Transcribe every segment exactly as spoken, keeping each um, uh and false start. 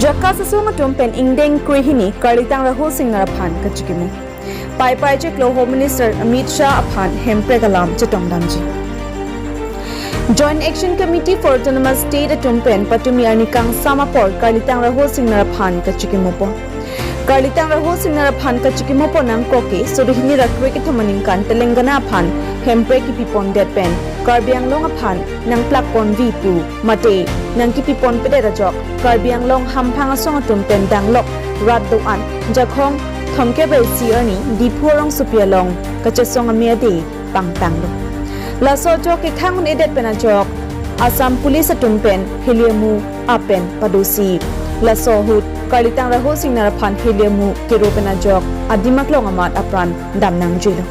JACAS asong atum pen ingdeng krehini Karlitang Rahul Singnar aphan kachikimo. Paipai chiklo Home Minister Amit Shah aphan Hemprek alam chetongdamji. Joint Action Committee for Autonomous State atum pen patumi arni kangsam apor Karlitang Rahul Singnar aphan kachikimopo. Karlitang Rahul Singnar aphan kachikimopo nangkok ke suri hini ra kre kethom aningkan Telangana aphan Hemprek kipipondet pen Karbi Anglong aphan nangplakponvi pu mate nangkipiponpedet ajok Karbi Anglong hamphang asong atum pen danglok rat do-an Jakhong thomkep isi arni Diphu arongsopi along kachesong ame ade pangtanglo. Laso ajok kethang un-edet pen ajok Assam Police atum pen heli amu apen padosi. Laso ahut Karlitang Rahul Singnar aphan heli amu kero pen ajok adim aklong amat apran damnangjuilo.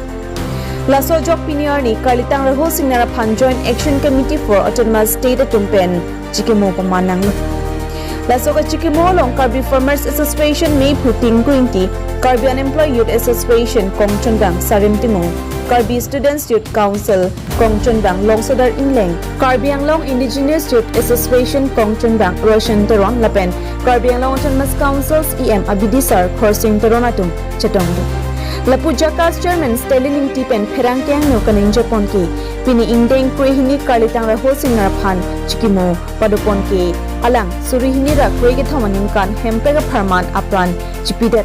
Laso ajok pini arni Karlitang Rahul Singnar aphan Joint Action Committee for Autonomous State atum pen chikimo paman nanglo. Laso kachikimo along Karbi Farmers Association mephu Tinku Ingti, Karbi Unemployed Youth Association kongchunbang Sarim Timung, Karbi Students Youth Council kongchunbang Longsodar Ingleng, Karbi Anglong Indigenous Youth Association kongchunbang Roshan Teron lapen Karbi Anglong Autonomous Council E M abidisar Khorsing Teron atum chetonglo. Lapu JACAS Chairman Stalin Ingti pen pherangke angno kaningjepon ke pini ingdeng krehini Karlitang Rahul Singnar aphan chikimo padopon ke alang suri hini ra kre kethom aningkan Hemprek apharman apran chipidet.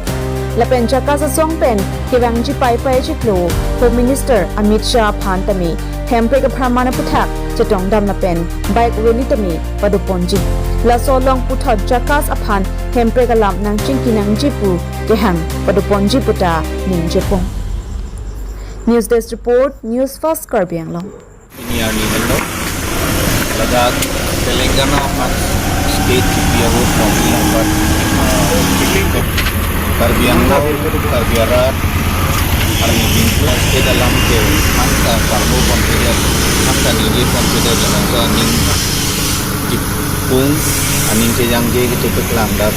Lapen JACAS asong pen kevangji Paipai chiklo Home Minister Amit Shah aphan tame Hemprek apharman aputhak chetongdam lapen bike rally tame padoponji. Laso along puthot JACAS aphan Hemprek alam nangchingki nangji pu kehang padoponji puta ningjepon. News Desk Report, News Fast Karbi Anglong. Pini arni henlo, ladak Telangana aphan state kipi ahut longri langpat, ah, Karbi Anglong, Karbi arat arni pintu state alam ke thansa parlo ponpedet, thansa ningje ponpedet, thansa ning kipung, aning kejangje kachepaklang dak,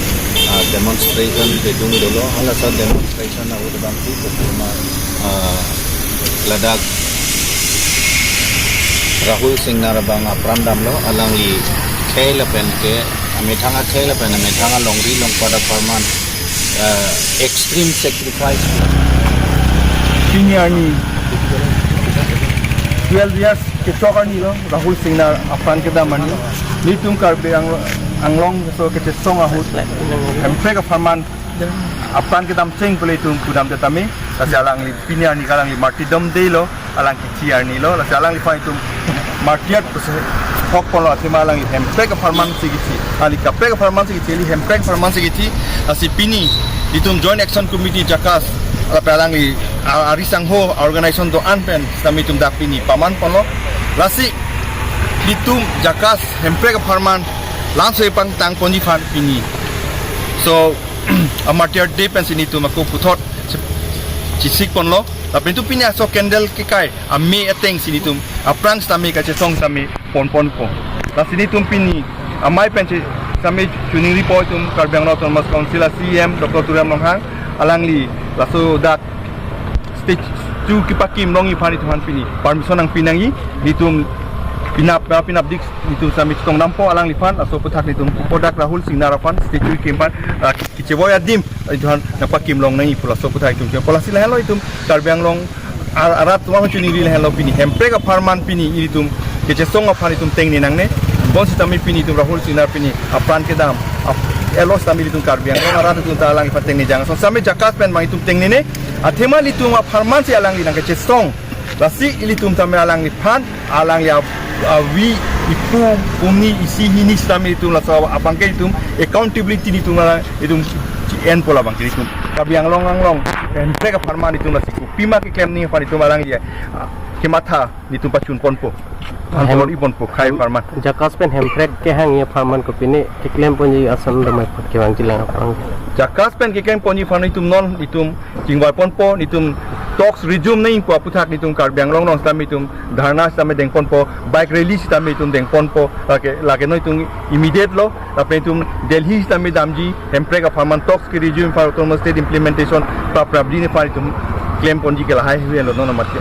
ah, demonstration pedung dolo, halaso demonstration ahut abangsi kopi ma, ah, ladak Rahul Singnar abang apran damlo, alangli khei lapen ke, amethang akhei lapen amethang alongri longpat apharman, ah, extreme sacrifice. Pini arni twelve years kechok arni lo Rahul Singnar apran kedam arni. Nelitum Karbi Ang-, Anglong so kechesong ahut Hemprek apharman apran kedam cheng pule itum pudamdet tame, lasi alangli pini arni ke alangli martyrdom day lo, alang kichi arni lo, lasi alangliphan itum martyr pusi hok ponlo, athema alangli Hemprek apharman si kichi, alangli kaprek apharman si kichi, alangli Hemprek apharman si kichi, lasi pini itum Joint Action Committee JACAS, lapen alangli a-, ari sangho organization do-an pen sitame itum dak pini paman ponlo, lasi itum JACAS Hemprek apharman lamso epangtang ponji aphan pini so a martyr day pensi nelitum ako puthot che-, chesik ponlo. Lapen itum pini aso candle kekai ame ateng si nelitum aphrang sitame kachesong sitame ponponpo. Lasi nelitum pini amei pensi sitame chiningripo itum Karbi Anglong Autonomous Council a CEM Doctor Tuliram Ronghang, alangli laso dak statue kepakim longji aphan itum aphan pini permission nangpi nangji, nelitum penap, penapdik nelitum sitame chetongdampo alangliphan, laso aputhak nelitum kodak Rahul Singnar aphan statue kekim aphan, ah, kechevoi adim itum aphan nangpakim long nangji pu laso aputhak itum chengpo. Lasi lahenlo itum Karbi Anglong ar-, arat atum aphan chiningri lahenlo pini Hemprek apharman pini itum kechesong aphan itum tengne nangne. Bonsitame pini itum Rahul Singnar pini apran kedam, ap-, elo sitame itum Karbi Anglong arat atum ta alangliphan tengnejang. So sitame JACAS pen abang itum tengnene. Athema ilitum apharman si alangli nangkechesong. Lasi ilitum tame alangliphan, alangli a, avi, ipu, pungni, isi, hini sitame itum laso abangke itum accountability nelitum alang itum enpo labangke itum. Karbi Anglong Anglong Hemprek apharman itum lasi kopima keklem nangji aphan itum alangli, ah, kematha nelitum pachun ponpo. Hem- Anton iponpo khei apharman. JACAS pen Hemprek kehangji apharman kopine keklem ponji ason damai phot kevang jilang aphrang. JACAS pen keklem ponji aphan itum non itum chingvai ponpo, nelitum talks resume nangji pu aputhak nelitum Karbi Anglong along sitame itum dharna sitame deng ponpo, bike rally sitame itum deng ponpo, lake, lake non itum immediate lo, lapen itum Delhi sitame damji, Hemprek apharman talks ke resume aphan autonomous state implementation paprapji aphan itum klem ponji ke lahai hui lo non amat ke.